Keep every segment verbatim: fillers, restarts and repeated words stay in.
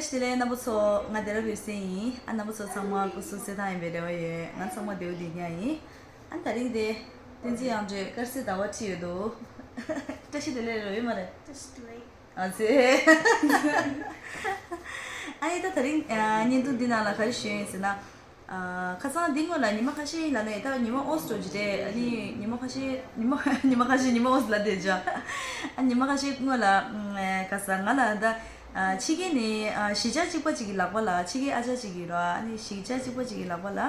བཀྲ་ཤིས་བདེ་ལེགས་རྣམ་པ་ཚོ། ང་དེ་རབ་ཡོད་སེ་ཡིན། ཨ། རྣམ་པ་ཚོ་ཚང་མ་སྐུ་གཟུགས་གསལ་ཐང་ཡིན་པའི་རེ་བ་ཡོད། ང་ཚང་མ་བདེ་པོ་བདེ་རྐྱང་ཡིན། ཨ། དེ་རིང་དེ་བསྟན་འཛིན་དབྱངས་སྒྲོན་དཀར་གསལ་ཟླ་བ་ཁྲིད་ཡོད་འདུག། བཀྲ་ཤིས་བདེ་ལེགས་རེད་ཡོད་མ་རེད། བཀྲ་ཤིས་བདེ་ལེགས། ཨ་ཙི། ཨ་ནི་ད་དེ་རིང་ཨ་བརྙན་ཐུང་འདི་ནང་ལ་ག་རེ་ཞུ་ཡིན་ཟེར་ན། ཨ། ཁ་སང་འདི་སྔོན་ལ་ཉི་མ་ཁ་ཤས་ལ་ནས་ད་ཉི་མ་ཨོ་སི་འགྲོ་རྒྱུ་རེད། ཨ་ནི་ཉི་མ་ཁ་ཤས་ཉི་མ་ཉི་མ་ཁ་ཤས་ཉི་མ་ཨོ་སི་ལ་བསྡད་ཅག། ཨ། ཉི་མ་ཁ་ཤས་སྔོན་ལ་ཨ་ཁ་སང་ང་ལ་ད་ཨ་ཕྱི་རྒྱལ་ནས་ཨ་གཞིས་ཆགས་གཅིག་པ་གཅིག་གི་ལག་པ་ལ། ཕྱི་རྒྱལ་ཨ་ཅག་གཅིག་གིས་ར། ཨ་ནི་གཞིས་ཆགས་གཅིག་པ་གཅིག་གི་ལག་པ་ལ་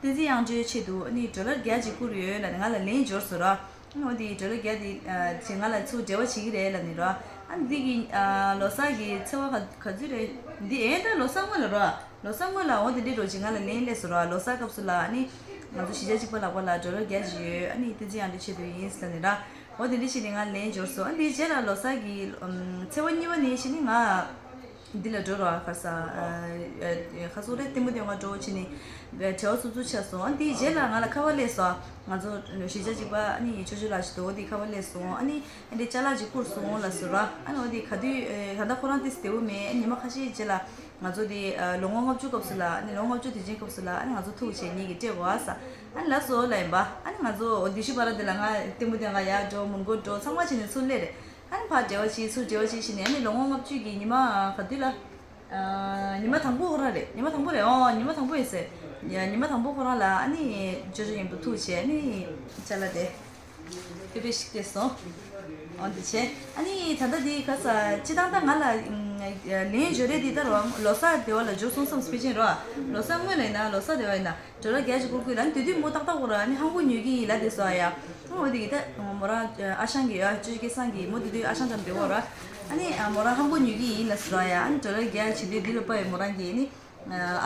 བསྟན་འཛིན་དབྱངས་སྒྲོན་ཆེད་དུ་ཨ་ནི་ཌོ་ལར་བརྒྱ་གཅིག་བསྐུར་ཡོད་ལབ་ནས་ང་ལ་ལན་འབྱོར་སོང་ར། ཨ་ནི་འོ་དེ་ཌོ་ལར་བརྒྱ་དེ་ཨ་ཅིག་ང་ལ་ཚུར་འབྲེལ་བ་བྱེད་ཀྱི་རེད་ལབ་ནས་ར། ཨ་ནི་འདི་གི་ཨ་ལོ་གསར་གྱི་ཚེས་པ་ག་ག་ཚོད་རེད། འདི་ཨེ་ད་ལོ་གསར་སྔོན་ལ་ར། ལོ་གསར་སྔོན་ལ་འོ་དེ་འདྲའི་འགྲོ་ཅིག་ང་ལ་ལན་སླེབས་སོང་ར། ལོ་གསར་སྐབས་སུ་ལ་ཨ་ནི་ང་ཚོ་གཞིས་ཆགས་གཅིག་པ་ལག་པ་ལ་ཌོ་ལར་བརྒྱ་ཅིག་ཡོད། ཨ་ནི་བསྟན་འཛིན་དབྱངས་སྒྲོན་ཆེད་དུ་ཡིན་ཟེར་ནས་ར། འོ་དེ་འདྲ་བྱས་ནས་ང་ལན་འབྱོར་སོང་། ཨ་འདིའི་རྗེས་ལ་ལོ་གསར་གྱི་ཨམ་ཚེས་པ་གཉིས་པ་ནས་བྱས་ནས་ང་འདི་ལ་འགྲོ་རོགས་ཁ་སང་ཨ་ཨ་ཁ་སང་རེད། ལྟད་མོ་སྟོན་ག་འགྲོ་བྱས་ནས་བྲེལ་བ་ཚུབ་ཚུབ་ཆགས་སོང་། ཨ་འདིའི་རྗེས་ལ་ང་ལ་ཁ་པར་སླེབས་སོང་། ང་ཚོ་གཞིས་ཆགས་གཅིག་པ་ཨ་ནི་ཅོ་ཅོ་ལགས་ཞིག་འདུག། འོ་དེ་ཁ་པར་སླེབས་སོང་། ཨ་ནི་ཨ་འདི་ཅ་ལག་ཅིག་བསྐུར་སོང་ལབ་སོང་ར། ཨ་ནི་འོ་དེ་ག་དུས་ཨེ་ད་ལྟ་ཁོ་རང་ཏོག་ཙམ་བདེ་པོ་མེད། ཨ་ཉི་མ་ཁ་ཤས་རྗེས་ལ་ང་ཚོ་དེ་ཨ་ལོ་ངོ་ལྔ་བཅུ་སྐབས་སུ་ལ། ཨ་ནི་ལོ་ངོ་ལྔ་བཅུ་དུས་ཆེན་སྐབས་སུ་ལ་ཨ་ནི་ང་ཚོ་ཐུག་བྱས་ངེད་ཀྱིས་སྤྲད་དགོས་ཨ་ས། ཨ་ནི་ལགས་སོ་ལབ་ཡིན་པ། ཨ་ནི་ང་ཚོ་འོ་དེ་ཤུ་བ་ར་དེ་ལ་ང་ལྟད་མོ་སྟོན་ག་ཡར་འགྲོ། མོན་གྷོ་འགྲོ། ཚང་མ་བྱས་ནས་ཚུར་སླེབས་རེད། ཨ་ནི་ཕར་འབྲེལ་བ་བྱས། ཚུར་འབྲེལ་བ་བྱས་བྱས་ནས་ཨ་ནི་ལོ་ངོ་ལྔ་བཅུ་གི་ཉི་མ་ག་དུས་ལ་ཨ་ཉི་མ་དང་པོ་ཁོ་རང་རེད། ཉི་མ་དང་པོ་རེད། ཨོ་ཉི་མ་དང་པོ་ཡིན་ཟེར། ཉི་མ་དང་པོ་ཁོ་རང་ལ་ཨ་ནི་ཅོ་ཅོ་མཉམ་དུ་ཐུག་བྱས། ཨ་ནི་ཅ་ལག་དེ་ཕུད་རེ་ཞིག་སྟེར་སོང་། འོ་འདི་བྱས། ཨ་ནི་ད་ལྟ་འདི་ག་ས་སྤྱི་བཏང་ད་ང་ལ་ལན་འབྱོར་རེད། འདི་ལྟར་བ་ལོ་གསར་སྡེ་བ་ལ་འབྱོར་སོང་བསམ། ཕལ་ཆེར་རོ། ལོ་གསར་སྔོན་ལ་ཡིན་ན་ལོ་གསར་སྡེ་བ་ཡིན་ན་ཌོ་ལར་བརྒྱ་ཅིག་བསྐུར་དགོས་ལབ་ནི་དེ་དུས་མོ་ཏག་ཏག་གོ་ར། ཨ་ནི་ཧང་གོ་ཉོ་གི་ཡིན་ལབ་དེ་སོ་ཡ། འོ་འདི་གི་ད་མོ་རང་ཨ་ཞང་གི་ཨ་ཅོ་ཅོ་སྐལ་བཟང་གི་མོ་དེ་དུས་ཨ་ཞང་འགྲམ་དེ་གོ་ར། ཨ་ནི་མོ་རང་ཧང་གོ་ཉོ་གི་ཡིན་ལབ་སོ་ཡ། ཨ་ནི་ཌོ་ལར་བརྒྱ་བྱེད་དུས་འདི་ལ་དཔའ་བའི་མོ་རང་གིས་ནི་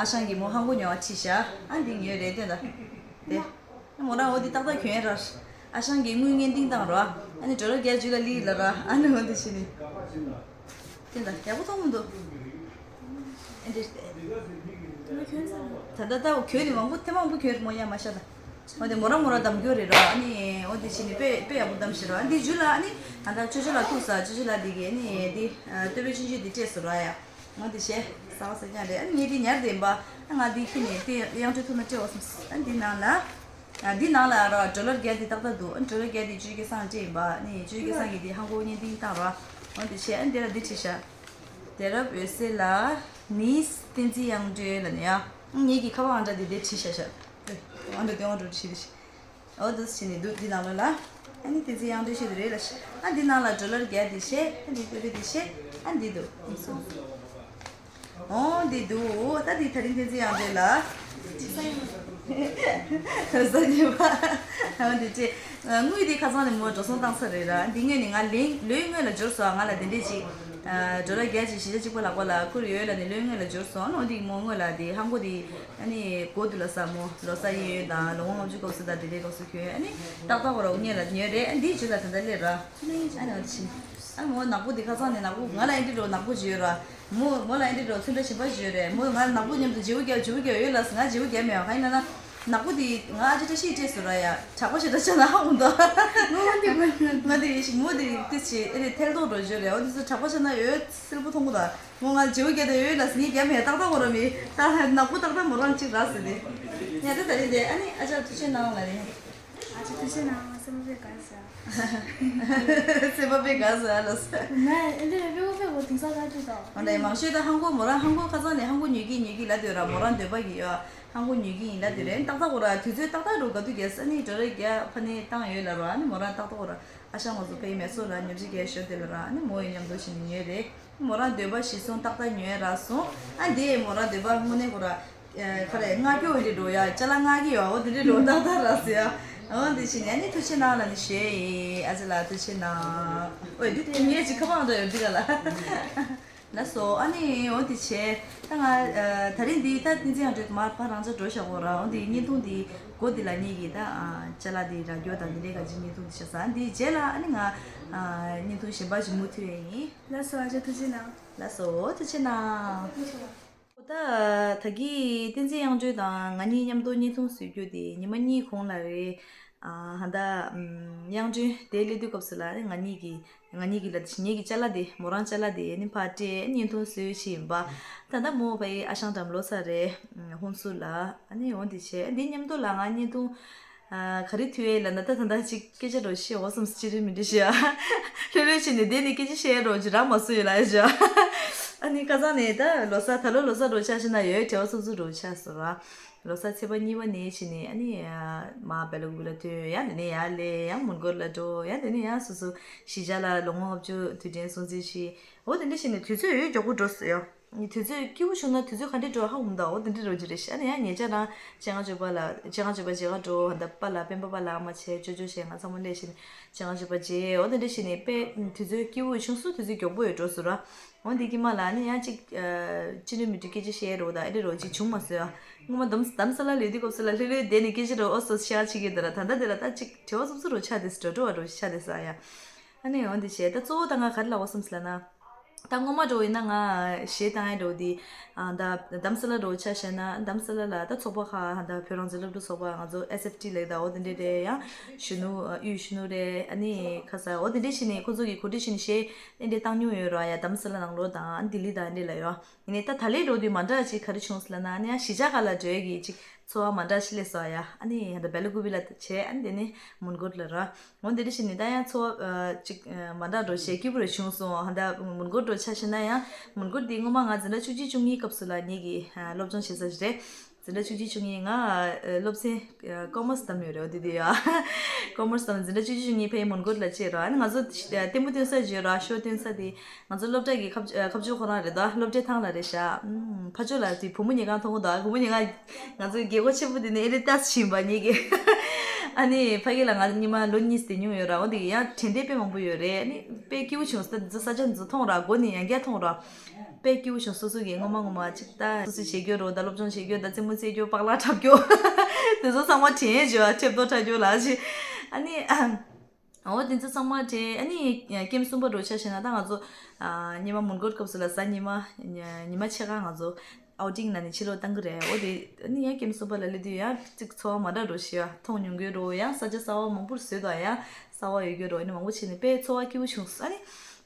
ཨ་ཞང་གི་མོ་ཧང་གོ་ཉོ་བ་ཁྲིད་བཞག། ཨ་འདི་ཉོས་རེད་ལྟོས་ད། དེ། མོ་རང་འོ་དེ་ཏག་ཏག་གྱོན་ར། ཨ་ཞང་གིས་དངུལ་བརྙན་ཏིང་བཏང་ར། ཨ་ནི་ཌོ་ལར་བརྒྱ་ཅིག་ལ་ལི་ལ་ར། ཨ་ནི་འོ་འདི་བྱས་ནི། དེ་འདྲ་ཡག་པོ་མཐོང་མི་འདུག། ཨེ་འདྲ་སྟེ། ད་ལྟ་ད་གྱོན་ནི་མང་པོ་ཐེངས་མང་པོ་གྱོན་མོ་ཡ་མ་ཤ་ད། འོ་དེ་མོ་རང་མོ་རང་གདམ་གྱི་རེད་ར། ཨ་ནི་འོ་དེ་བྱས་ནི་དཔེ་དཔེ་ཡག་པོ་གདམ་ཤི་ར། ཨ་འདི་རྒྱུ་ལ་ཨ་ནི་ད་ལྟ་ཅོ་ཅོ་ལགས་ཐུག་ས། ཅོ་ཅོ་ལགས་འདི་གི་ཨ་ནི་འདི་བསྟོད་པའི་ཆུང་ཆུང་འདི་སྤྲད་སོ་ར་ཡ། འོ་དེ་བྱས་ས་བ་ས་ཀྱང་རེད། ཨ་ནི་ངས་འདི་ཉར་བསྡད་ཡིན་པ། ཨ་ང་འདི་ཁྱེར་ནས་དེ་དབྱངས་སྒྲོན་ཐུག་ན་སྤྲད་འོ་བསམ། ཨ་འདི་ནང་ལ། ཨ་འདི་ནང་ལ་ར་ཌོ་ལར་བརྒྱ་འདི་ཏག་ཏག་འདུག། ཨ་ཌོ་ལར་བརྒྱ་འདི་ཅོ་ཅོ་སྐལ་བཟང་སྤྲད་ཡིན་པ། ཨ་ནི་ཅོ་ཅོ་སྐལ་བཟང་གིས་འདི་ཧང་གོ་བརྙན་ཏིང་བཏང་ར། འོ་དེ་བྱས། ཨ་འདི་ལ་འདི་བྲིས་ཤག། དེ་རབ་འོད་གསལ་ལགས་ནི་བསྟན་འཛིན་དབྱངས་སྒྲོན་ལབ་ནས་ཡ། ཨ་ངེད་ཀྱི་ཁ་པར་ཨང་གྲངས་འདི་འདིར་བྲིས་ཤག་ཤག། ཨ་ཨང་གྲངས་འདི་ཨང་གྲངས་བྲིས་ཤག། འོ་འདུག་སེ་བྱས་ནས་འདུག། འདི་ནང་ལོགས་ལ། ཨ་ནི་བསྟན་འཛིན་དབྱངས་སྒྲོན་ཆེད་དུ་རེད་ལ། ཨ་འདི་ནང་ལ་ཌོ་ལར་བརྒྱ་འདི་བྱས། ཨ་འདི་དཔེ་དཔེ་འདི་བྱས། ཨ་འདི་འདུག། འོ་འདི་འདུག། ད་འདི་ད་རིང་བསྟན་འཛིན་དབྱངས་སྒྲོན་ལ། ས་ཉིན་པ། འོ་འདི་བྱས། དངུལ་འདི་ཁ་སང་ནས་མོ་འགྲོ་སོང་བཏང་ཚར་རེད་ར། འདི་སྔོན་ནས་ང་ལན་ལོའི་སྔོན་ལ་འབྱོར་སོང་། ང་ལ་དེ་འདྲས་ཅིག། ཌོ་ལར་བརྒྱ་ཅིག་གཞིས་ཆགས་གཅིག་པ་ལག་པ་ལ་བསྐུར་ཡོད་ལབ་ནས་ལོའི་སྔོན་ལ་འབྱོར་སོང་། ཨ་ནི་འོ་འདི་མོ་སྔོན་ལ་འདི་ཧང་གོ་འདི། ཨ་ནི་སྒོ་དུ་ལ་ས་མོ་ལོ་གསར་གཡས་གཡོན་དང་ལོ་ངོ་ལྔ་བཅུ་སྐབས་སུ་དང་དེ་འདྲའི་སྐབས་སུ་གྱོན། ཨ་ནི་ཏག་ཏག་གོ་ར་འུ་གཉིས་ལ་ཉོས་རེད། ཨ་འདིའི་རྗེས་ལ་ད་ལྟ་སླེབས་ར། ཨ་ནི་འོ་དེ་བྱས། ཨ་མོ་ནག་པོ་འདི་ཁ་སང་ནས་ནག་པོ། ང་ལ་ཨེ་འདྲ་འདྲ་བོ་ནག་པོ་ཅིག་ཡོད་ར། མོ་མོ་ལ་ཨེ་འདྲ་འདྲ་བོ་ཚོན་ཁྲ་གཞན་པ་ཅིག་ཡོད་རེད། མོ་ང་ལ་ནག་པོ་མཉམ་དུ་བརྗེ་པོ་རྒྱག་བརྗེ་པོ་རྒྱག་ཡོད་ལ་ཟེར། ང་བརྗེ་པོ་རྒྱག་མེད་པ། གང་ཡིན་ན་ན་ནག་པོ་འདི་ང་ཨ་ཅེ་བཀྲ་ཤིས་སྤྲད་སོང་ར་ཡ། གྲགས་པ་ཞེ་དྲག་ཆགས་ན་ཧ་གོ་འདུག། ང་འདི་མོ་འདི་ཏི་ཅི་ཨེ་རེད་ཐལ་མདོག་འགྲོ་བརྗོད་རེད། འོ་འདི་ཚོ་གྲགས་པ་ཆགས་ན་ཡོད་སིལ་པོ་མཐོང་གི་ད། མོ་ང་བརྗེ་པོ་རྒྱག་དེ་ཡོད་ལ་ཟེར། ངས་རྒྱག་མེད། ཏག་ཏག་གོ་ར་མི་ད་ནག་པོ་ཏག་ཏག་མོ་རང་གཅིག་ར་ཟེར་ཏེ། ཡ་ད་ད་རེད་དེ། ཨ་ནི་ཨ་ཅག་ཐུགས་རྗེ་གནང་ལ་རེད། ཨ་ཅག་ཐུགས་རྗེ་གནང་། སེམས་པ་དཔེ་དགའ་ས། སེམས་པ་དཔེ་དགའ་ས་ལ་ས། ང་འདི་ལ་དཔེ་པོ་དཔེ་པོ་དེང་སང་ལྟ་དུས་དང་། འོ་ན་མང་ཤོས་ད་ཧང་གོ་མོ་རང་ཧང་གོ་ཁ་སང་ནས་ཧང་གོ་ཉོ་གི་ཉོ་གི་ལབ་དུས་ར། མོ་རང་འདོད་པ་གི་ཡོད། ཧང་གོ་ཉོ་གི་ཡིན་ལབ་དུས་ར། ཏག་ཏག་གོ་ར་དུས་ཚོད་ཏག་ཏག་འགྲོ་ག་དུས་རྒྱག་ས་ནི་ཌོ་ལར་བརྒྱ་ཕ་ནས་བཏང་ཡོད་ལ་ར། ཨ་ནི་མོ་རང་ཏག་ཏག་གོ་ར་ཨ་ཞང་ང་ཚོ་ཕ་གི་མེ་སོ་ལ་ཉམས་ཞིབ་རྒྱག་ཞོར་དེ་ལ་ར། ཨ་ནི་མོ་ཡི་མཉམ་དུ་ཕྱིན་ནས་ཉོས་རེད། མོ་རང་འདོད་པ་གཞིར་བཟུང་ཏག་ཏག་ཉོས་རག་སོང་། ཨ་འདི་མོ་རང་འདོད་པ་དངོས་གནས་ཁོ་ར། ཨ་ག་རེ་མངགས་རྒྱུ་འདི་འགྲོ་ཡ། ཅ་ལག་མངགས་ཀྱི་ཡོད། འོ་འདི་འདྲ་འགྲོ་ཏག་ཏག་རག་སོང་ཡ། འོ་འདི་བྱས་ནས་ཨ་ནི་ཐུགས་རྗེ་གནང་ལབ་ནས་ཞུས་ཡིན། ཨ་ཅག་ལགས་ཐུགས་རྗེ་གནང་། ཨོ་འདི་དེ་ངས་ཅིག་ཁ་པར་འགྲོ་ཡོད་འདི་ག་ལ། ལགས་སོ། ཨ་ནི་འོ་འདི་བྱས། ད་ང་ཨ་ད་རིང་འདི་ད་བསྟན་འཛིན་དབྱངས་སྒྲོན་མར་ཕར་རང་ཅག་འགྲོ་བཞག་གོ་ར། འོ་འདི་བརྙན་ཐུང་འདི་མགོ་འདི་ལ་ངེད་ཀྱིས་ད་ཨ་ཅ་ལག་འདི་རག་རྒྱུ་དང་འདི་འདྲའི་ག་ཅིག་བརྙན་ཐུང་འདི་བྱས་ས། འདི་རྗེས་ལ་ཨ་ནི་ང་ཨ་བརྙན་ཐུང་གཞན་པ་ཞིག་མུ་མཐུད་ཡ་ཡིན། ལགས་སོ། ཨ་ཅག་ཐུགས་རྗེ་གནང་། ལགས་སོ། ཐུགས་རྗེ་གནང་། ད་ད་གིན་བསྟན་འཛིན་དབྱངས་སྒྲོན་དང་ང་གཉིས་མཉམ་དུ་བརྙན་ཐུང་བཟོ་རྒྱུ་དེ་ཉི་མ་གཉིས་གོང་ལ་རེད། ཨ་ཧ་ད་དབྱངས་སྒྲོན་དེ་སླེབས་དུས་སྐབས་སུ་ལ་ང་གཉིས་ཀྱི་ང་གཉིས་ཀྱི་ལ་ངའི་གི་ཅ་ལག་དེ་མོ་རང་ཅ་ལག་དེ་ནི་ཕར་སྤྲད་བརྙན་ཐུང་བཟོས་བྱས་ཡིན་པ། ད་ལྟ་མོ་ཕ་ཡི་ཨ་ཞང་འགྲམ་ལོ་ས་རེད། ཧུན་སུར་ལ་ཨ་ནི་འོ་འདི་བྱས་འདི་མཉམ་དུ་ལ་ང་བརྙན་ཐུང་ཨ་ག་རེ་ཐུ་ཡས་ལ་ན་ད་ད་ད་ཅིག་སྐད་ཆ་འགྲོ་ཤེས་འོ་སམ་སི་ཅི་རི་མི་འདྲི་ཤེས་ཨ། ལྷོད་ལྷོད་བྱས་ནས་བསྡད་ནས་སྐད་ཆ་བཤད་འགྲོ་ཅི་ར་མ་སུ་ཡོད་ལ་ཡ་ཅི་ཨ། ཨ་ནི་ཁ་སང་ནས་ད་ལོ་ས་ད་ལོ་ལོ་ས་འགྲོ་ཆ་ཤེས་ན་ཡོད་བྲེལ་བ་སུ་སུ་འགྲོ་ཆ་སོ་ར། ལོ་གསར་ཚེས་པ་གཉིས་པ་ནས་ཕྱིན་ནས་ཨ་ནི་མ་བེ་ལ་ཀུ་པི་ལ་ཐོན་ཡང་དེ་ནས་ཡར་སླེབས་ཡང་མོན་གྷོ་ལ་འགྲོ་ཡང་དེ་ནས་ཡང་སོ་སོ་གཞིས་ཆགས་ལ་ལོ་ངོ་ལྔ་བཅུ་དུས་དྲན་སྲུང་བརྩི་ཞིག་འོ་དེ་འདྲ་བྱས་ནས་དུས་ཚོད་ཡོད་མགྱོགས་པོ་འགྲོ་སོང་ཡང་དུས་ཚོད་སྐྱིད་པོ་བྱུང་ན་དུས་ཚོད་ག་འདྲ་འགྲོ་ཧ་གོ་མི་འདུག་འོ་དེ་འདྲ་འགྲོ་རྒྱུ་རེད་ཤག་ཨ་ནི་ཡང་ཉེ་ཆར་རང་སྤྱན་སྔ་སྤྱོད་པ་ལ་སྤྱན་སྔ་སྤྱོད་པ་མཇལ་ཁ་འགྲོ་ཧ་ད་པ་ལ་སྤེན་པ་པ་ལ་ཨ་མ་བྱས་ཅོ་ཅོ་བྱས་ང་ཚང་མ་སླེབས་ཤིང་སྤྱན་སྔ་སྤྱོད་པ་མཇལ་འོ་དེ་འདྲ་བྱས་ནས་དཔེ་དུས་ཚོད་སྐྱིད་པོ་བྱུང་སོང་དུས་ཚོད་མགྱོགས་པོ་ཡོད་འགྲོ་སོང་ར། འོ་འདི་ཀྱི་མ་ལ་ནི་ཡང་ཅིག་ཅི་འདྲ་མི་འདྲ་སྐད་ཆ་བཤད་རོགས་དང་ཨེ་འདྲ་རོགས་ཅིག་བྱུང་མ་སོང་ཡ། སྔོན་མ་དམ་དམ་ས་ལ་ལུས་དུས་སྐབས་སུ་ལ་ལྷོད་ལྷོད་བསྡད་ནས་སྐད་ཆ་རོགས་ཨོ་སོ་ཤ་ཆི་གི་དེ་ར་ད་ལྟ་དེ་ལ་ད་ཅིག་བྲེལ་བ་ཙུབ་ཙུབ་རོགས་ཆགས་དེ་སི་འགྲོ་འགྲོ་བ་རོགས་ཆགས་དེ་ས་ཡ། ཨ་ནི་འོ་འདི་བྱས་ད་གཙོ་བོ་ད་ང་ག་རེ་ལབ་དགོས་བསམ་སི་ལ་ན། ད་སྔོན་མ་འགྲོ་ཡིན་ན་ང་གཞས་བཏང་ཡ་འགྲོ་དེ་ཨ་ད་དམ་ས་ལ་འགྲོ་ཆ་བཞག་ན་དམ་ས་ལ་ལ་ད་ཚོགས་པ་ཁག་ད་བོད་རང་བཙན་སློབ་ཕྲུག་ཚོགས་པ་ང་ཚོ་ཨེས་ཨེཕ་ཊི་ལབ་ད་འོ་དེ་འདྲ་རེད་ཡང་གཞོན་ནུ་དབུས་གཞོན་ནུ་རེད་ཨ་ནི་ཁ་ས་འོ་དེ་འདྲ་བྱས་ནས་ཁོ་ཚོ་གི་གོ་སྒྲིག་བྱས་ནས་གཞས། ཨེ་འདྲས་བཏང་མྱོང་ཡོད་ར་ཡ་དྷ་རམ་ས་ལ་ནང་ལོགས་དང་ལྡི་ལི་དང་ཨེ་འདྲས་ལ་ཡོད། ཡིན་ནའི་ད་ད་ལན་འགྲོ་དུས་མ་འདྲ་ཅིག་ག་རེ་བྱུང་སོང་ལབ་ན་ཨ་ནི་ཡང་གཞིས་ཆགས་ཁག་ལ་འགྲོ་ཡ་གི་ཅིག་ཚོར་བ་མ་འདྲ་ཞིག་སླེབས་སོང་ཡ། ཨ་ནི་ཡང་ད་བེ་ལ་ཀུ་པི་ལ་བྱས་ཨ་ནི་དེ་ནས་མོན་གྷོ་ལ་ར། འོ་དེ་འདྲ་ཞིག་ནི་ད་ཡང་ཚོར་བ་ཅིག་མ་འདྲ་འགྲོ་ཞེ་སྐྱིད་པོ་རེ་བྱུང་སོང་ཧ་ད་མོན་གྷོ་འགྲོ་ཆ་ཤེས་ན་ཡང་མོན་གྷོ་དེ་སྔོན་མ་ང་འཛིན་གྲྭ་བཅུ་གཅིག་བཅུ་གཉིས་སྐབས་སུ་ལ་ངེད་ཀྱི་སློབ་སྦྱོང་བྱེད་ས་ཞིག་རེད། འཛིན་གྲྭ་བཅུ་གཅིག་བཅུ་གཉིས་ང་སློབ་ཚན་ཀོ་མར་སི་བདམས་ཡོད་རེད་འོ་དེ་དེ་ཡ། ཀོ་མར་སི་བདམས་འཛིན་གྲྭ་བཅུ་གཅིག་བཅུ་གཉིས་ཕ་གི་མོན་གྷོ་ལ་བྱས་ར་ཨ་ནི་ང་ཚོ་ལྟད་མོ་སྟོན་ས་བརྗོད་ར་ཤོ་སྟོན་ས་དེ་ང་ཚོ་སློབ་གྲྭ་གི་ཁ་ཁ་ཕྱོགས་ཁོ་རང་རེད་ད་སློབ་གྲྭའི་ཐང་ལ་རེད་ཤག་ཕ་ཕྱོགས་ལ་དེ་བུ་མོ་ཉལ་ཁང་མཐོང་གི་འདུག་བུ་མོ་ཉལ་ཁང་ང་ཚོའི་རྒྱལ་སྒོ་ཆེན་པོ་དེ་ནས་ཨེ་རེད་ལྟ་ཕྱིན་པ་ཉིད་ཀྱི་ཨ་ནི་ཕ་གི་ལ་ང་ཉི་མ་ལོ་གཉིས་བསྡད་མྱོང་ཡོད་ར་འོ་དེ་གི་ཡང་དྲན་རྟེན་དཔེ་མང་པོ་ཡོད་རེད་ཨ་ནི་དཔེ་སྐྱིད་པོ་བྱུང་ས་འདི་ཚོ་ས་ཆ་འདི་ཚོ་མཐོང་ར་སྒོ་ནས་ཡང་བསྐྱར་མཐོང་ར། དཔེ་སྐྱིད་པོ་བྱུང་སོ་སོ་གི་སྔོན་མ་སྔོན་མ་ཅིག་ལྟ་སོ་སོ་བྱེད་རྒྱུ་རོ་ད་སློབ་སྦྱོང་བྱེད་རྒྱུ་ད་རྩེད་མོ་རྩེད་རྒྱུ་པག་ལག་འཁྲབ་རྒྱུ་དེ་ཚོ་ཚང་མ་དྲན་ཡས་བྱོས་ཨ་ཁྲེབ་ཏོ་འཁྲབ་རྒྱུ་ལ་ཅི་ཨ་ནི་འོ་དེ་ཚོ་ཚང་མ་དྲན་ཨ་ནི་ཀེམ་གསུམ་པ་འགྲོ་ཆ་བྱས་ན་ད་ང་ཚོ་ཉི་མ་མོན་གྷོ་སྐབས་སུ་ལ་གཟའ་ཉི་མ་ཉི་མ་ཕྱེད་ཀ་ང་ཚོ་ཨའུ་ཊིང་ནང་ནས་ཕྱི་ལོགས་བཏང་གི་རེད་འོ་དེ་ཨ་ནི་ཡང་ཀེམ་གསུམ་པ་ལ་སླེབས་དུས་ཡང་ཅིག་ཚོར་བ་མ་འདྲ་འགྲོ་ཤི་ཡ་མཐོང་མྱོང་གི་རོ་ཡང་ས་ཆ་གསར་བ་མང་པོར་བཟོས་དང་ཡང་གསར་བ་ཡོད་གི་རོ་ཨ་ནི་མང་པོ་བྱས་ནས་དཔེ་ཚོར་བ་སྐྱིད་པོ་བྱུང་སོང་ཨ་ནི།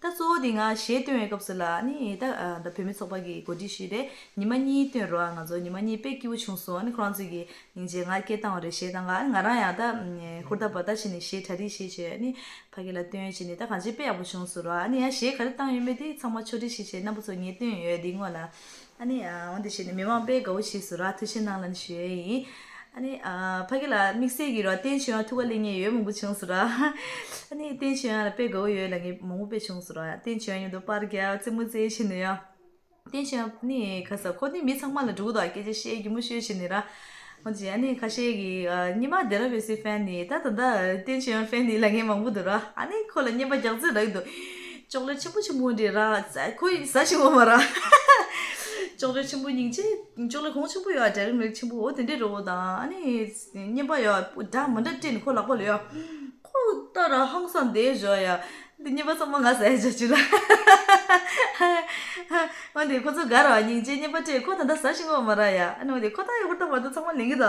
ད་གཙོ་བོ་དེ་ང་གཞས་བཏོན་པའི་སྐབས་སུ་ལ་ནི་ད་ད་བོད་མི་ཚོགས་པ་གི་གོ་སྒྲིག་ཞུས་རེད། ཉི་མ་གཉིས་བཏོན་རོགས་ང་ཚོ་ཉི་མ་གཉིས་དཔེ་སྐྱིད་པོ་བྱུང་སོང་ཨ་ནི་ཁོ་རང་ཚོས་ཀྱི་སྙིང་རྗེ་ང་སྐད་བཏང་བ་རེད་གཞས་བཏང་ག་ཨ་ནི་ང་རང་ཡང་ད་ཧུར་ཐག་བ་ད་བྱས་ནས་གཞས་གྲ་སྒྲིག་བྱས་བྱས་ཨ་ནི་ཕ་གི་ལ་བཏོན་བྱས་ནས་ད་གང་ཅི་དཔེ་ཡག་པོ་བྱུང་སོང་རོགས་ཨ་ནི་ཡང་གཞས་ག་རེ་བཏང་ཡོད་མེད་དེ་ཚང་མ་ཕྱོགས་སྒྲིག་བྱས་བྱས་རྣམ་པ་ཚོ་ངས་བཏོན་ཡོད་དེ་སྔོན་ལ་ཨ་ནི་འོན་ཏེ་བྱས་ནས་མི་མང་དཔེ་དགའ་བོ་བྱས་སོང་ར་ཐུགས་རྗེ་གནང་ལབ་ནས་ཞུ་ཡས་ཡིན། ཨ་ནི་ཕ་གི་ལ་དམིགས་བསལ་གྱི་རོ་བསྟན་ཆོས་དབྱངས་ཐུགས་ཁ་ལེན་མཁན་ཡོད་མང་པོ་བྱུང་སོང་ར། ཨ་ནི་བསྟན་ཆོས་དབྱངས་ལ་དཔེ་དགའ་བོ་ཡོད་ལབ་མཁན་མང་པོ་དཔེ་བྱུང་སོང་ར་བསྟན་ཆོས་དབྱངས་མཉམ་དུ་པར་རྒྱག་རྩེད་མོ་རྩེ་བྱས་ནས་ཡ། བསྟན་ཆོས་དབྱངས་ནི་ག་ས་ཁོ་ནི་མི་ཚང་མ་ལ་འགྲོ་གི་འདུག་སྐད་ཆ་བཤད་རྒྱུ་མོ་ཤོད་བྱས་ནས་ར། ཧོན་ཅི་ཨ་ནི་ཁ་ཤས་ཀྱི་ཉི་མ་དེ་ར་བེ་སི་ཕན་ནི་ད་ད་ད་བསྟན་ཆོས་དབྱངས་ཕན་ནི་ལབ་མཁན་མང་པོ་འདུག་ར་ཨ་ནི་ཁོ་ལ་བརྙན་པར་རྒྱག་རྩིས་རག་གི་འདུག་ཅོག་ལེ་ཆེན་པོ་ཆེན་པོ་འདྲ་ར་ཁོ་ཟ་ཞིག་འོ་མ་ར། ཅོག་ལེ་ཆེན་པོ་སྙིང་རྗེ་ཅོག་ལེ་གོང་ཆེན་པོ་ཡོད་ཨ་ཌེ་རི་མིལྐ་ཆེན་པོ་འོ་དེ་འདྲས་རོ་དང་ཨ་ནི་བརྙན་པ་ཡོད་འདྲ་མི་འདྲ་སྤྲད་ནས་ཁོ་ལག་པ་ལ་ཡོད་ཁོ་ལྟ་ར་ཧང་སང་བསྡད་བཞག་ཡ། འདི་བརྙན་པ་ཚང་མ་ང་ཟ་ཡ་བྱ་ཅི་ལ། འོ་འདི་ཁོ་ཚོ་དགའ་ར་བ་སྙིང་རྗེ་བརྙན་པ་སྤྲད་ཁོ་ད་ལྟ་ཟ་ཞིག་འོ་མ་ར་ཡ་ཨ་ནི་འོ་འདི་ཁོ་ད་ཡོད་ཁོ་ད་བར་དུ་ཚང་མ་ལེན་གི་ད།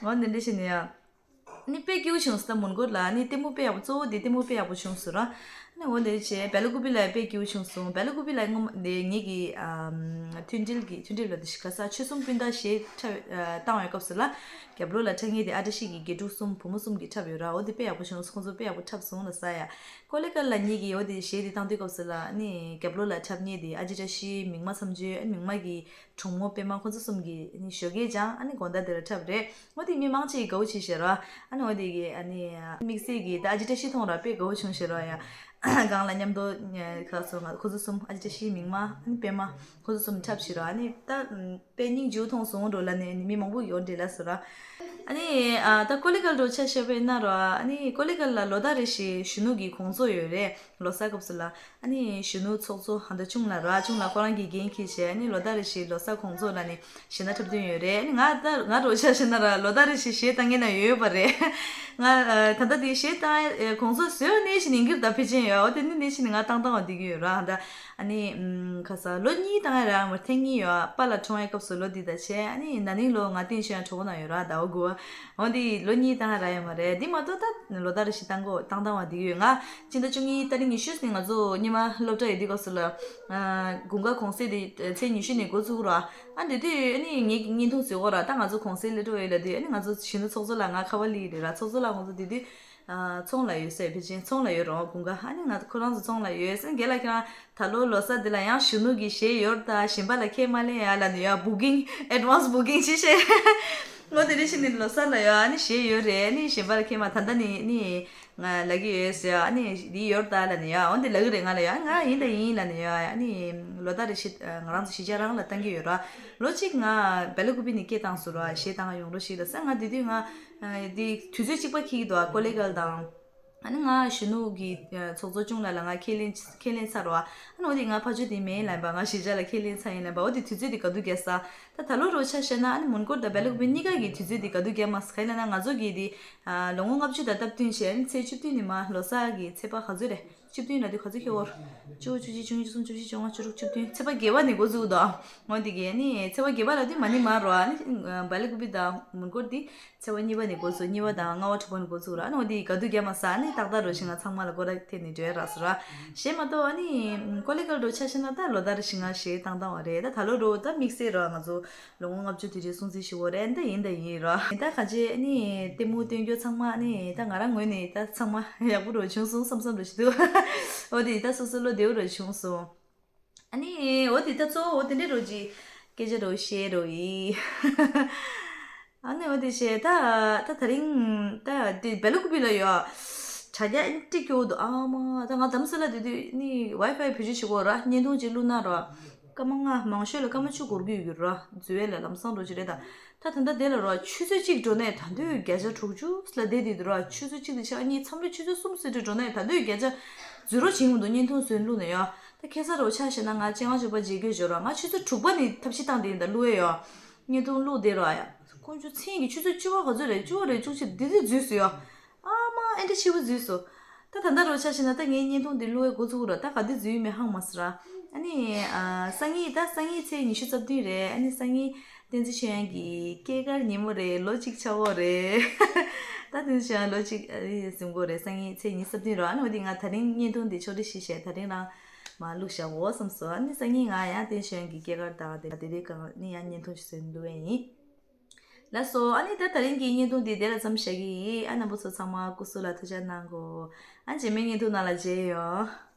འོ་འདི་འདྲས་བྱས་ནས་ཡ། ནི་དཔེ་སྐྱིད་པོ་བྱུང་སོང་ད་མོན་གྷོ་ལ་ནི་ལྟད་མོ་དཔེ་ཡག་པོ་གཙོ་བོ་དེ་ལྟད་མོ་དཔེ་ཡག་པོ་བྱུང་སོང་ར། ནི་འོ་དེ་བྱས་བེ་ལ་ཀུ་པི་ལ་དཔེ་སྐྱིད་པོ་བྱུང་སོང་བེ་ལ་ཀུ་པི་ལ་སྔོན་མ་དེ་ངེད་ཀྱི་ཨམ་མཐུན་སྒྲིལ་གྱི་མཐུན་སྒྲིལ་ལ་དེ་ཤི་ཁ་ས་ཆོལ་གསུམ་སྤུན་ཟླ་ཞེས་འཁྲབ་ཨ་བཏང་བའི་སྐབས་སུ་ལ་རྒྱབ་ལོགས་ལ་འཁྲབ་མཁན་དེ་ཨ་བཀྲ་ཤིས་ཀྱི་དགེ་ཕྲུག་གསུམ་བུ་མོ་གསུམ་གྱིས་འཁྲབ་ཡོད་ར། འོ་དེ་དཔེ་ཡག་པོ་བྱུང་སོང་ཁོང་ཚོ་དཔེ་ཡག་པོ་འཁྲབ་སོང་ལ་ས་ཡ། ཀོ་ལི་གྷལ་ལ་ངེད་ཀྱི་འོ་དེ་གཞས་དེ་བཏང་དུས་སྐབས་སུ་ལ་ནི་རྒྱབ་ལོགས་ལ་འཁྲབ་མཁན་དེ་ཨ་ཅི་བཀྲ་ཤིས་མིག་དམར་མཚམས་གཅོད་ཨ་མིག་དམར་གྱི་གྲོགས་མོ་པད་མ་ཁོ་ཚོ་གསུམ་གྱིས་ནི་ཞོགས་ཀས་ཀྱང་ཨ་ནི་དགོང་དག་དེར་འཁྲབ་རེད། འོ་དེ་མི་མང་ཆེ་གིས་དགའ་བོ་བྱས་ཤེར་བ། ཨ་ནི་འོ་དེ་གི་ཨ་ནི་དམིགས་བསལ་གྱི་ད་ཨ་ཅི་བཀྲ་ཤིས་མཐོང་ར་དཔེ་དགའ་བོ་བྱུང་ཤེར་བ་ཡ། སྒང་ལ་མཉམ་དུ་ཁ་སོ་ང་ཁོ་ཚོ་གསུམ་ཨ་ཅི་བཀྲ་ཤིས་མིག་དམར་ཨ་ནི་པད་མ་ཁོ་ཚོ་གསུམ་འཁྲབ་ཤེར་བ་ཨ་ནི་ད་དཔེ་སྙིང་རྗེ་བོ་མཐོང་སོང་འགྲོ་ལ་ནི་མི་མང་པོ་ཡོད་འདྲེ་ལ་སོ་ར། ཨ་ནི་ཨ་ད་ཀོ་ལི་གྷལ་འགྲོ་ཆ་ཤེར་བས་ན་ར་ཨ་ནི་ཀོ་ལི་གྷལ་ལ་ལོ་ལྟར་རེ་བཞིན་གཞོན་ནུ་གི་གོང་ཚོགས་ཡོད་རེད། ལོ་གསར་སྐབས་སུ་ལ་ཨ་ནི་གཞོན་ནུ་ཚོགས་གཙོ་ཧན་ད་ཆུང་ལ་ར་ཆུང་ལ་ཁོ་རང་གིས་འགན་འཁྱེར་བྱས་ཨ་ནི་ལོ་ལྟར་རེ་བཞིན་ལོ་གསར་གོང་ཚོགས་ལ་ནི་གཞས་སྣ་འཁྲབ་སྟོན་ཡོད་རེད། ཨ་ནི་ང་ད་ང་འགྲོ་ཆ་ཤེར་ན་ར་ལོ་ལྟར་རེ་བཞིན་གཞས་བཏང་མཁན་ན་ཡོད་ཡོད་པ་རེད། ང་ད་ལྟ་དེ་གཞས་བཏང་གོང་ཚོགས་བཟོས་ནས་བཞིན་ཡིན་གྱི་རེད་ད་ཕལ་ཆེར་ཡོད་འོ་དེ་ནི་ནས་བཞིན་ང་བཏང་བཏང་བ་འདི་གི་ཡོད་ར་ཧན་ད་ཨ་ནི་ཁ་ས་ལོ་གཉིས་བཏང་ཡ་ར་མ་ཐེངས་གཉིས་ཡོད་པཱ་ལགས་འཁྲུངས་པའི་སྐབས། སུ་ལོ་འདི་ད་བྱས། ཨ་ནི་ན་ནིང་ལོ་ང་སྟེང་ཆོས་གྲོགས་ནང་ཡོད་ར། ཟླ་བ་དགུ་བ། འོ་འདི་ལོ་གཉིས་བཏང་ར་ཡོད་མ་རེད། འདི་མ་གཏོགས་ད་ལོ་ལྟར་རེ་བཞིན་བཏང་གོ་བཏང་བཏང་བ་འདི་ཡོད། ང་སྤྱི་ཟླ་བཅུ་གཉིས་ཏ་རིག་ཉི་ཤུ་ནས་ང་ཚོ་རྙིང་མ་སློབ་གྲྭ་ཡོད་དུས་སྐབས་སུ་ལ། ཨ་དགུན་ཁ་གུང་སེང་འདི་ཚེས་ཉི་ཤུ་ནས་འགོ་བཙུགས་ར། ཨ་འདི་དུས་ཨ་ནི་ངས་བརྙན་ཐུང་བཟོས་གོ་ར། ད་ང་ཚོ་གུང་སེང་སླེབས་འགྲོ་ཡོད་ལབ་དུས། ཨ་ནི་ང་ཚོ་གཞོན་ནུ་ཚོགས་གཙོ་ལགས་ང་ཁ་པར་སླེབས་རེད་ར། ཚོགས་གཙོ་ལགས་ང་ཚོ་དེ་དུས་ཨ་ཚོང་ལ་ཡོད་ཟེར། ཕལ་ཆེར་ཚོང་ལ་ཡོད་རོགས། དགུན་ཁ། ཨ་ནི་ང་ཁོ་རང་ཚོ་ཚོང་ལ་ཡོད་ཟེར། རྒན་ལགས་ཁྱེད་རང་ད་ལོ་ལོ་གསར་འདི་ལ་ཡང་གཞོན་ནུ་གི་གཞས་ཡོད་རེད་ད། གཞན་པ་ལ་ཁས་མ་ལེན་ཡ་ལབ་ནས་ཡ། བུ་ཀིང་། ཨེ་ཌི་ཝན་སི་བུ་ཀིང་བྱེད་ཤེས། ངོ་དེ་རེ་བཞིན་ནི་ལོ་གསར་ལ་ཡ་ཨ་ནི་གཞས་ཡོད་རེད། ཨ་ནི་གཞན་པ་ལ་ཁས་མ། ད་ལྟ་ནི་ནི་ང་ལབ་ཀྱི་ཡོད་ཟེར། ཨ་ནི་འདི་ཡོད་རེད་ད་ལབ་ནས་ཡ། འོ་འདི་ལབ་ཀྱི་རེད་ང་ལ་ཡ། ང་ཡིན་ད་ཡིན་ལབ་ནས་ཡ། ཨ་ནི་ལོ་ལྟར་རེ་བཞིན་ང་རང་ཚོ་གཞིས་ཆགས་རང་ལ་བཏང་གི་ཡོད་ར། ལོ་གཅིག་ང་སྦེལ་ཀུ་པི་ནས་སྐད་བཏང་སོང་ར། གཞས་བཏང་ཡོང་རོགས་ཞེས་ལབ་ཟེར། ང་དེ་དུས་ང་འདི་དུས་ཚོད་གཅིག་པ་འཁྱེར་གྱི་འདུག་ཨ་ཀོ་ལི་གྷལ་དང་། ཨ་ནི་ང་གཞོན་ནུ་གི་ཨ་ཚོགས་གཙོ་ཅུང་ལགས་ལ་ང་ཁས་ལེན་ཁས་ལེན་ཚར་བ། ཨ་ནི་འོ་དེ་ང་ཕར་ཕྱོགས་དེ་མེད་ལབ་པ། ང་གཞིས་ཆགས་ལ་ཁས་ལེན་ཚར་ཡིན་ལབ་པ། འོ་དེ་དུས་ཚོད་དེ་ག་དུས་བརྒྱབ་ས། ད་ད་ལོ་རོ་ཆ་བཞག་ན་ཨ་ནི་མོན་གྷོ་དང་སྦེལ་ཀུ་པི་གཉིས་ཀ་གི་དུས་ཚོད་དེ་ག་དུས་བརྒྱབ་མ་སོང་། ག་ཡིན་ལབ་ན་ང་ཚོ་གི་དེ་ཨ་ལོ་ངོ་ལྔ་བཅུ་དང་སྟབས་བསྟུན་བྱས། ཨ་ནི་ཚེས་བཅུ་བདུན་ནི་མ་ལོ་གསར་གི་ཚེས་པ་ག་ཚོད་རེད། བཅུ་བདུན་ལ་དུས་ག་ཚོད་ཁེལ་བ་རེད། བཅུ་བཅུ་གཅིག་བཅུ་གཉིས་བཅུ་གསུམ་བཅུ་བཞི་བཅུ་ལྔ་བཅུ་དྲུག་བཅུ་བདུན། ཚེས་པ་བརྒྱད་པ་ནས་འགོ་བཙུགས་འདུག་འོ་དེ་གི་ཨ་ནི་ཚེས་པ་བརྒྱད་པ་ལ་དུས་མ་ནི་མ་རོ། ཨ་ནི་སྦེལ་ཀུ་པི་དང་མོན་གྷོ་དེ་ཚེས་པ་གཉིས་པ་ནས་འགོ་བཙུགས། གཉིས་པ་དང་ལྔ་པ་དྲུག་པ་ནས་འགོ་བཙུགས་ར། ཨ་ནི་འོ་དེ་ག་དུས་བརྒྱབ་མ་སོང་། ཨ་ནི་ཏག་ཏག་རོ་ཞིག་ང་ཚང་མ་ལ་སྐོར་ར་ཐེབས་ནས་འགྲོ་ཡ་རག་སོང་ར། གཞས་མ་གཏོགས་ཨ་ནི་ཀོ་ལི་གྷལ་རོ་ཆ་བཞག་ན་ད་ལོ་ལྟར་རེ་བཞིན་ང་གཞས་བཏང་བཏང་བ་རེད། ད་ད་ལོ་རོ་ད་དམིགས་བསལ་རོ་ང་ཚོ་ལོ་ངོ་ལྔ་བཅུ་དེ་རེ་སྲུང་བརྩི་ཞུ་བ་རེད། ད་ཡིན་ད་ཡིན་རོ། ད་ག་ཅེ་ཨ་ནི་ལྟད་མོ་སྟོན་རྒྱུ་ཚང་མ་ཨ་ནི་ད་ང་རང་ངོས་ནས་ད་ཚང་མ་ཡག་པོ་རོ་བྱུང་སོང་བསམ་བསམ་རོ་ཞིག་འདུག་འོ་དེ་ད་སོ་སོ་བློ་བདེ་བོ་རོ་བྱུང་སོང་། ཨ་ནི་འོ་དེ་ད་གཙོ་བོ་འོ་དེ་འདྲ་རོ་ཅིག་སྐད་ཆ་རོ་བཤད་རོ་ཡིན། ཨ་ནི་འོ་དེ་བཤད་ད་ད་ད་རིང་ད་དེ་སྦེལ་ཀུ་པི་ལ་ཡོད། དྲ་རྒྱ་ཨེ་འདྲ་སྐྱོ་བོ་འདུག་ཨ་མ་ད་ང་དམ་སེ་ལ་དེ་དུས་ནི་ཝའི་ཕའི་བེད་སྤྱོད་བྱེད་དགོས་ར། བརྙན་ཐུང་ཅིག་བླུགས་ན་ར་སྐར་མ་ལྔ་མང་ཤོས་ལ་སྐར་མ་བཅུ་འགོར་གི་ཡོད་ར། འཛུལ་བས་ལ་ལམ་སང་རོ་ཅིག་རེད་ད། ད་ད་ལྟ་དེ་ལ་རོ་ཆུ་ཚོད་གཅིག་འགྲོ་ནས་ད་དུང་བརྒྱ་ཆ་དྲུག་ཅུ་ལ་བསྡད་དེ་འདུག་ར། ཆུ་ཚོད་གཅིག་དང་ཕྱེད་ཀ་གཉིས་མཚམས་རེ་ཆུ་ཚོད་གསུམ་ཟིན་འགྲོ་ནས་ད་དུང་བརྒྱ་ཆ་འཛུལ་རོགས་བྱེད་ཀྱི་མི་འདུག་བརྙན་ཐུང་བཟོས་བླུགས་ནས་ཡོ། ད་ཁ་སང་རོ་ཆ་བཞག་ན་ང་སྤྱན་སྔ་ཆོས་པ་མཇལ་སྐྱོད་བྱོས་ར། ང་ཆུ་ཚོད་དྲུག་པ་ནས་ཐབས་ཤེས་བཏང་དེ་ཡིན་ད་བླུགས་ཡས་ཡོ། བརྙན་ཐུང་བླུགས་བསྡད་རོ་ཨ་ཡ། ཁོང་ཚོ་མཚན་གྱི་ཆུ་ཚོད་བཅུ་པ་ག་ཚོད་རེད། བཅུ་པ་རེད་བཅུ་གཅིག་དེ་དུས་འཛུལ་སོང་ཡོ། ཨ་མ་ཨེ་འདྲ་ཆེ་བོ་འཛུལ་སོང་། ད་ད་ལྟ་རོ་ཆ་བཞག་ན་ད་ངའི་བརྙན་ཐུང་འདི་བླུགས་ཡས་འགོ་ཚུགས་ར། ད་ག་དུས་འཛུལ་ཡོད་མེད་ཧང་མ་སི་ར། ཨ་ནི་ཨ་སང་ཉིན་ད་སང་ཉིན་ཚེས་ཉི་ཤུ་རྩ་བདུན་རེད། ཨ་ནི་སང་ཉིན་བསྟན་འཛིན་ཆོས་དབྱངས་ཀྱི་སྐྱེས་སྐར་ཉིན་མོ་རེད། ལོ་གཅིག་ཆགས་ཡོད་རེད། ད་བསྟན་འཛིན་ཆོས་དབྱངས་ལོ་གཅིག་ཨ་ཟིན་གོ་རེད། སང་ཉིན་ཚེས་ཉི་ཤུ་རྩ་བདུན་རོ། ཨ་ནི་འོ་དེ་ང་ད་རིང་བརྙན་ཐུང་འདི་ཕྱོགས་སྒྲིག་ཞིག་བྱས་ད་རིང་རང་མ་བླུགས་བཞག་འོ་བསམ་སོང་། ཨ་ནི་སང་ཉིན་ང་ཡང་བསྟན་འཛིན་ཆོས་དབྱངས་ཀྱི་སྐྱེས་སྐར་དང་དེ་དེ་རིང་གང་ནི་ཡང་བརྙན་ཐུང་ཞིག་བཟོས་འདུག་ཨེ་ཡིན། ལགས་སོ། ཨ་ནི་ད་ད་རིང་གི་བརྙན་ཐུང་འདི་དེ་ལ་མཚམས་བཞག་གི་ཡིན། ཨ་རྣམ་པ་ཚོ་ཚང་མ་སྐུ་གཟུགས་ལ་ཐུགས་ཅག་གནང་གོ། ཨ་རྗེས་མའི་བརྙན་ཐུང་ནང་ལ་མཇལ་ཡོང་།